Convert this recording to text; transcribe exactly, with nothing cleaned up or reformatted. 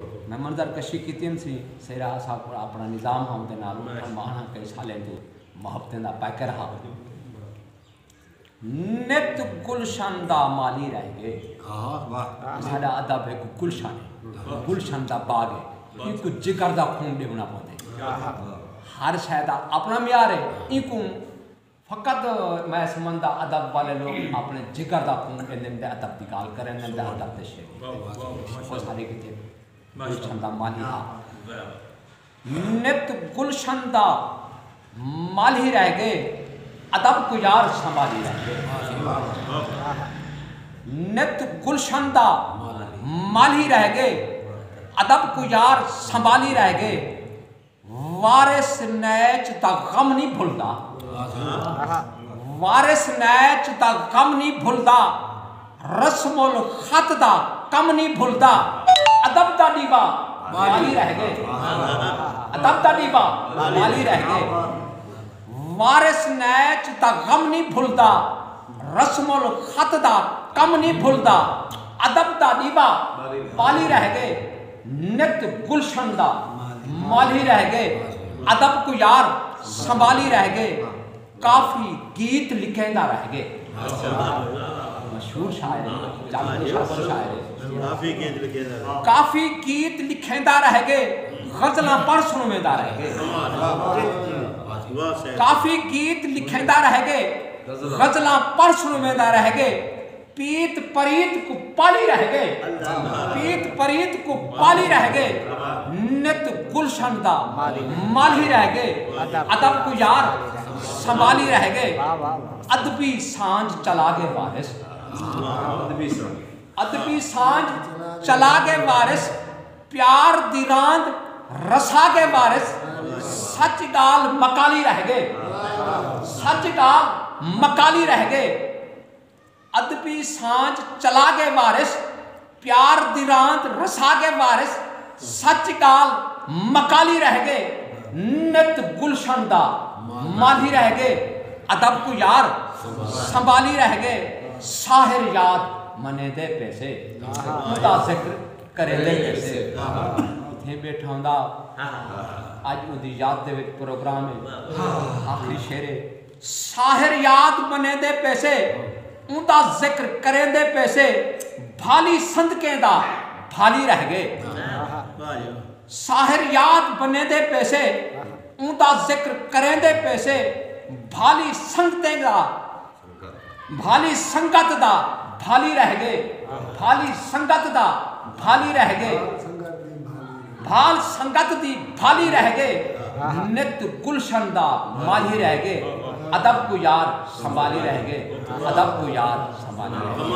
میں منظر کشی کیتی ہم سی۔ سیرا اساں کول اپݨا نظام ہا، اوندے نال اٹھݨ ٻہݨ ہا، کئی سالیں توں محبتیں دا پیکر ہا۔ نت گلشن دا مالی رہ ڳئے۔ ہاں، واہ۔ ساݙا ادب ہک گلشن ہے، گلشن دا باغ ہے، اینکوں جگر دا خون ݙیوݨا پوندے۔ ہر شے دا اپݨا معیار ہے، اینکوں فقط میں سمجھدا ادب والے لوگ اپݨے جگر دا خون ݙیندن تے ادب دی ڳالھ کریندن تے ادب دے شعر۔ او ساݙے کیتے گلشن دا مالی ہا۔ نت گلشن دا مالی رہ ڳئے، ادب کوں یار سنبھالی رہ ڳئے۔ نت گلشن دا مالی رہ ڳئے، ادب کوں یار سنبھالی رہ ڳئے۔ وارث نیچ دا غم نہیں بھلدا، وارث نیچ دا غم نہیں بھلدا، رسم الخط دا کم نہیں بھلدا، ادب دا ݙیوا ٻالی رہ ڳئے، ادب دا ݙیوا ٻالی رہ ڳئے۔ وارث نیچ دا غم نہیں بھلدا، رسم الخط دا کم نہیں بھلدا، ادب دا ݙیوا ٻالی رہ ڳئے۔ نت گلشن دا مالی رہ ڳئے، ادب کوں یار سنبھالی رہ ڳئے۔ کافی گیت لکھیندا رہ ڳئے۔ مشہور شاعر ہے، جگ کوں شاعر ہے۔ کافی گیت لکھیندا رہ ڳئے۔ کافی گیت لکھیندا رہ ڳئے، غزلاں پڑھ سݨویندا رہ ڳئے۔ واہ، واہ، واہ۔ کافی گیت لکھیندا رہ ڳئے، غزلاں پڑھ سݨویندا رہ ڳئے۔ پیت پریت کوں پالی رہ ڳئے، پیت پریت کوں پالی رہ ڳئے۔ نت گلشن دا مالی رہ ڳئے، ادب کوں یار سنبھالی رہ ڳئے۔ ادبی سانجھ چلا ڳئے وارث، ادبی سانجھ چلا ڳئے وارث، پیار دی راند رسا ڳئے وارث۔ سچ ڳالھ مکالی رہ ڳئے، سچ ڳالھ مکالی رہ ڳئے۔ ادبی سانجھ چلا ڳئے وارث، پیار دی راند رسا ڳئے وارث۔ سچ ڳالھ مکالی رہ ڳئے، نت گلشن دا مالی رہ ڳئے۔ ادب کوں یار سنبھالی رہ ڳئے، ساحر یاد منیندے پیسے، اوندا ذکر کریندے پیسے۔ اتھے ٻیٹھا ہوندا، اڄ اوندی یاد دے وچ پروگرام ہے، آخری شعر ہے۔ ساحر یاد منیندے پیسے، اوندا ذکر کریندے پیسے، بھالی سنگتیں دا بھالی رہ ڳئے۔ ساحر یاد منیندے پیسے، اوندا ذکر کریندے پیسے، بھالی سنگتیں دا، بھالی سنگت دا بھالی رہ ڳئے، بھالی سنگت دا بھالی رہ ڳئے۔ بھال سنگت دی بھالی رہ ڳئے، نت گلشن دا مالی رہ ڳئے، ادب کوں یار سنبھالی رہ ڳئے، ادب کوں یار سنبھالی رہ ڳئے۔